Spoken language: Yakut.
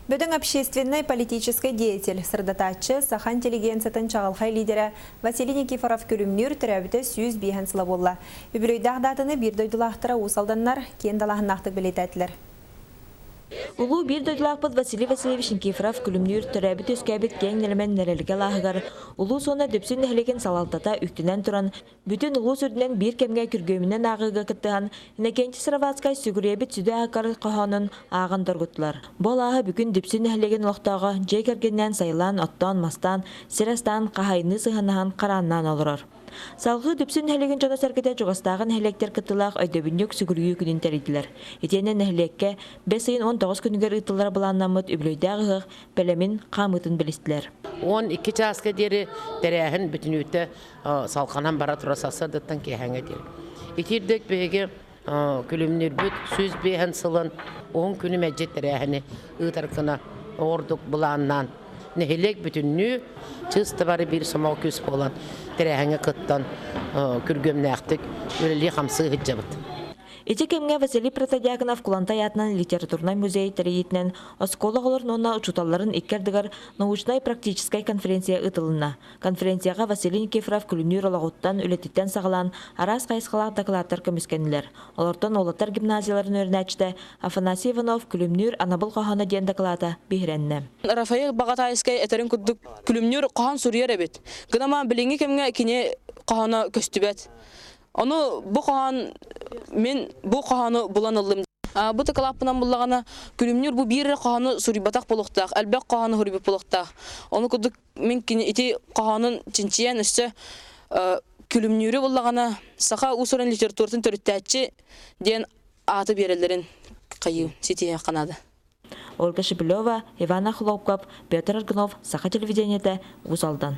Бөдөҥ общественнай политическай деятель, сырдатааччы, саха интеллигенциятын чаҕылхай лидерэ Василий Никифоров-Күлүмнүүр төрөөбүтэ 105 сыла буолла. Үбүлүөйдээх даатаны биир дойдулаахтара Уус Алданнар киэн далааһыннаахтык бэлиэтээтилэр. Улуу биир дойдулаахпыт Василий Васильевич Никифоров Күлүмнүүр төрөөбүт-үөскээбит киэҥ нэлэмэн Нэрэлгэ алааһыгар улуус уонна Дүпсүн нэһилиэгин салалтата үктэнэн туран, бүтүн улуус үрдүнэн биир кэмҥэ күргүөмүнэн ааҕыыга кыттыһан, Иннокентий Сыроватскай сүгүрүйэбит сүдү аакар хоһоонун ааҕан доргуттулар. Бу алааһы бүгүн Дүпсүн нэһилиэгин олохтооҕо дьиэ кэргэнинээн сайылаан, оттоон-мастаан, сир астаан, хаһаайынныы сыһыаннаһан харааннаан олорор. Салгыы Дүпсүн нэһилиэгин дьоно-сэргэтэ чугастааҕы нэһилиэктэр кыттыылаах өйдөбүнньүк сүгүрүйүү күнүн тэрийдилэр. Итиэннэ нэһилиэккэ бэс ыйын 19 күнүгэр ыытыллара былааннаммыт үбүлүөйдээх ыһыах бэлэмин, хаамыытын билистилэр. 12 чааска диэри тэрээһин бүтүнүүтэ салҕанан бара турар сарсыардаттан киэһээҥҥэ диэри. Итиирдик биһиги күлүмнүүрбүт 105 сылын уһун күнү мэлдьи тэрээһини ыытар гына ордук былааннаан нэһилиэк бүтүннүү чыста бары биир сомоҕо күүс буолан тэрээһиҥҥэ кыттан күргүөмнээхтик үлэлии-хамсыы сылдьабыт. Ити кэмҥэ Василий Протодьяконов Кулантай аатынан литературнай музей тэрийиитинэн оскуола оҕолорун уонна учууталларын икки ардыгар научнай-практическай конференция ыытылынна. Конференцияҕа Василий Никифоров Күлүмнүүр олоҕуттан, үлэтиттэн саҕалаан араас хайысхалаах дакылааттар көмүскэннилэр. Олортон уолаттар гимназияларын үөрэнээччитэ Афанасий Иванов Күлүмнүүр анабыл хоһооно диэн дакылаата биһирэннэ. Рафаэль Баҕатаайыскай этэрин курдук Күлүмнүүр хоһоон суруйар эбит. Гынама билиҥҥи кэмҥэ кини хоһооно көстүбэт. Ону бу хоһоон мин бу хоһоону булан ыллым. Бу тыкалааппынан буллаҕына Күлүмнүүр бу биир эрэ хоһоону суруйбатах буолуохтаах, элбэх хоһоону суруйбут буолуохтаах. Ону курдук мин кини ити хоһоонун чинчийэн өссө Күлүмнүүрү буллаҕына саха уус-уран литературатын төрүттээччи диэн ааты биэрэллэрин хайыы ситиһиэххэ наада. Ольга Шепелева, Иван Охлопков, Петр Аргунов, Саха телевидениетэ, Уус Алдан.